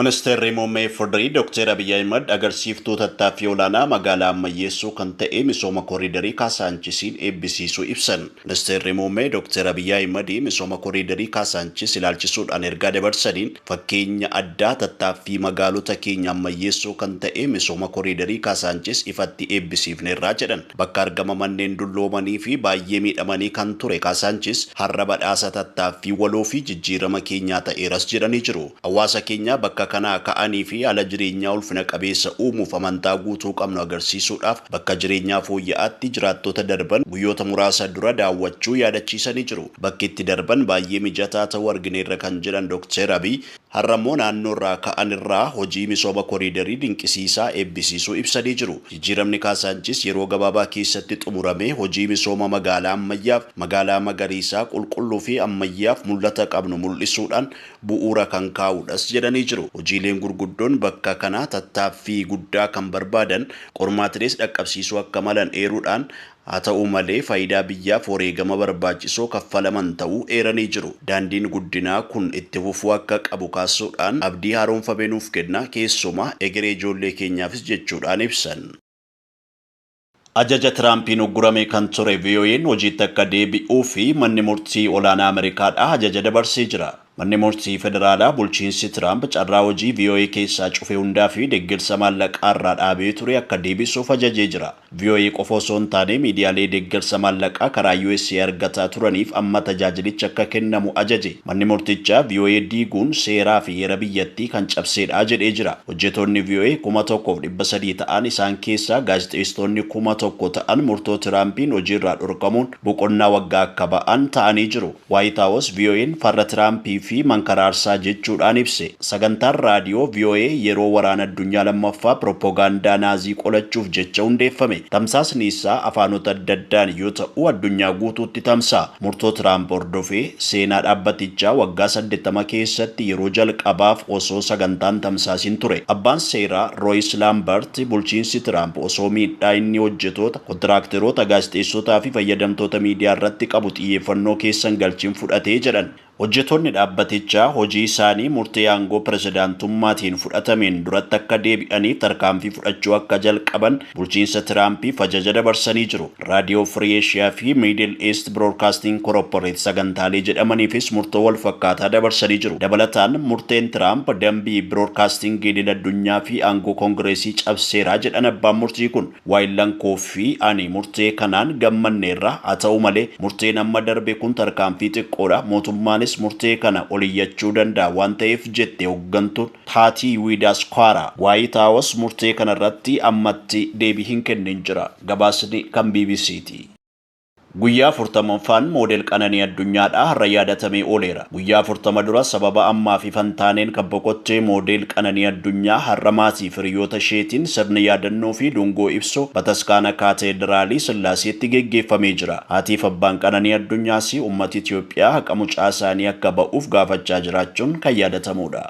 Ministeerri Muummee FDRI Dr. Abiyyi Ahimad agarsiiftuu tattaaffii olaanaa magaalaa ammayyeessuu kan ta'e misooma koriidarii Kaasaanchisiin eebbisiisuu ibsan. Ministeerri Muummee Dr. Abiyyi Ahimad misooma koriidarii Kaasaanchis ilaalchisuudhaan ergaa dabarsaniin, fakkeenya addaa tattaaffii magaalota keenya ammayyeessuu kan ta'e misooma koriidarii Kaasaanchis ifatti eebbisiifneerraa jedhan. Bakka argama manneen dulloomanii fi baay'ee miidhamanii kan ture Kaasaanchis har'a badhaasa tattaaffii waloo fi jijjiirama keenyaa ta'eeras jedhanii jiru. Hawaasa keenya bakka kanaa ka'anii fi haala jireenyaa ulfina qabeessa uumuuf amantaa guutuu qabnu agarsiisuudhaaf bakka jireenyaa fooyya'aatti jiraattota darban guyyoota muraasa dura daawwachuu yaadachiisanii jiru. Bakki itti darban baay'ee mijataa ta'uu argineerra kan jedhan Dr. Abiy, har'a immoo naannoo irraa ka'an irraa hojii misooma koriidarii dinqisiisaa eebbisiisuu ibsanii jiru. Jijjiiramni Kaasaanchis yeroo gabaabaa keessatti xumurame hojii misooma magaalaa ammayyaaf, magaalaa magariisaa qulqulluu fi ammayyaaf mul'ata qabnu mul'isuudhaan bu'uura kan kaa'udhas jedhanii jiru. Hojiileen gurguddoon bakka kanaa tattaaffii guddaa kan barbaadan, qormaatilees dhaqqabsiisuu akka malan eeruudhaan, haa ta'u malee faayidaa biyyaaf wareegama barbaachisoo kaffalaman ta'uu eeranii jiru. Daandiin guddinaa kun itti fufuu akka qabu kaasuudhaan, abdii haaromfame nuuf kenna, keessumaa egeree ijoollee keenyaafis jechuudhaan ibsan. Ajaja Tiraampiin uggurame kan ture VOA'n hojiitti akka deebi'uu fi manni murtii olaanaa Ameerikaadhaa ajaja dabarsee jira. Manni murtii federaalaa bulchiinsi Tiraamp carraa hojii VOA keessaa cufe hundaa fi deeggarsa maallaqaa irraa dhaabee ture akka deebisuuf ajajee jira. VOA qofa osoo hin taane miidiyaalee deeggarsa maallaqaa karaa USA argataa turaniif amma tajaajilichi akka kennamu ajaje. Manni murtichaa VOA diiguun seeraa fi heera biyyattii kan cabseedha jedhee jira. Hojjettoonni VOA 1300 ta'an, isaan keessaa gaazexeessitoonni 1000 ta'an, murtoo Tiraampiin hojiirraa dhorkamuun boqonnaa waggaa akka ba'an ta'anii jiru. White House VOA'n farra Tiraampii fi mankaraarsaa jechuudhaan ibse. Sagantaan raadiyoo VOA yeroo waraana addunyaa lammaffaa pirooppogaandaa Naazii qolachuuf jecha hundeeffame. Tamsaasni isaa afaanota adda addaan yoo ta'u addunyaa guutuutti tamsa'a. Murtoo Tiraamp hordofee seenaa dhaabbatichaa waggaa 80 keessatti yeroo jalqabaaf osoo sagantaan tamsaasin ture. Abbaan seeraa Royce Lambert bulchiinsi Tiraamp osoo miidhaa inni hojjetoota, kontiraakteroota, gaazexeessotaa fi fayyadamtoota miidiyaa irratti qabu xiyyeeffannoo keessan galchiin fudhatee jedhan. Hojjettoonni dhaabbatichaa hojii isaanii murtee aangoo pirezidaantummaatiin fudhatameen duratti akka deebi'aniif tarkaanfii fudhachuu akka jalqaban bulchiinsa Tiraampiif ajaja dabarsanii jiru. Raadiyoo Free Asia fi Middle East Broadcasting Corporate sagantaalee jedhamaniifis murtoo wal fakkaataa dabarsanii jiru. Dabalataan murteen Tiraamp dambii broadcasting idil addunyaa fi aangoo koongireesii cabseeraa jedhan abbaan murtii kun. Waayillan koo fi ani murtee kanaan gammanneerra, haa ta'u malee murteen amma darbe kun tarkaanfii xiqqoodha. Mootummaanis murtee kana oliyyachuu danda'a waan ta'eef, jette hooggantuun Taatii Wiidaaskwaara. Waayit Haawus murtee kanarratti ammatti deebii hin kennin jira. Gabaasni kan BBCti. Guyyaa 40ffaan moodel Qananii Addunyaadhaa har'a yaadatamee ooleera. Guyyaa 40 dura sababa ammaa fi fantaaneen kan boqottee moodel Qananii Addunyaa har'a maatii fi hiriyoota isheetiin sirni yaadannoo fi dungoo ibsu bataskaana Kaateedraalii Sillaaseetti geggeeffamee jira. Haatiif abbaan Qananii Addunyaas uummata Itoophiyaa haqa mucaa isaanii akka ba'uuf gaafachaa jiraachuun kan yaadatamudha.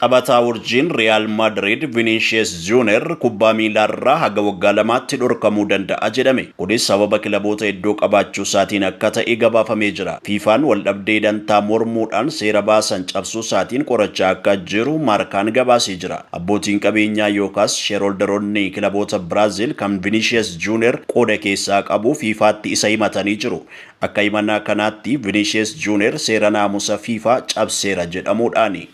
Taphataa urjiin Riyaal Maadriid Vinicius Junior kubbaa miilaarraa haga waggaa 2tti dhorkamuu danda'a jedhame. Kunis sababa kilaboota iddoo qabaachuu isaatiin akka ta'e gabaafamee jira. FIFAn waldhabdee dantaa mormuudhaan seera baasan cabsuu isaatiin qorachaa akka jiru Maarkaan gabaasee jira. Abbootiin qabeenyaa yookaas shareholderoonni kilaboota Biraazil kan Vinicius Junior qooda keessaa qabu FIFAtti isa himatanii jiru. Akka himannaa kanaatti Vinicius Junior seera naamusa FIFA cabseera jedhamuudhaani.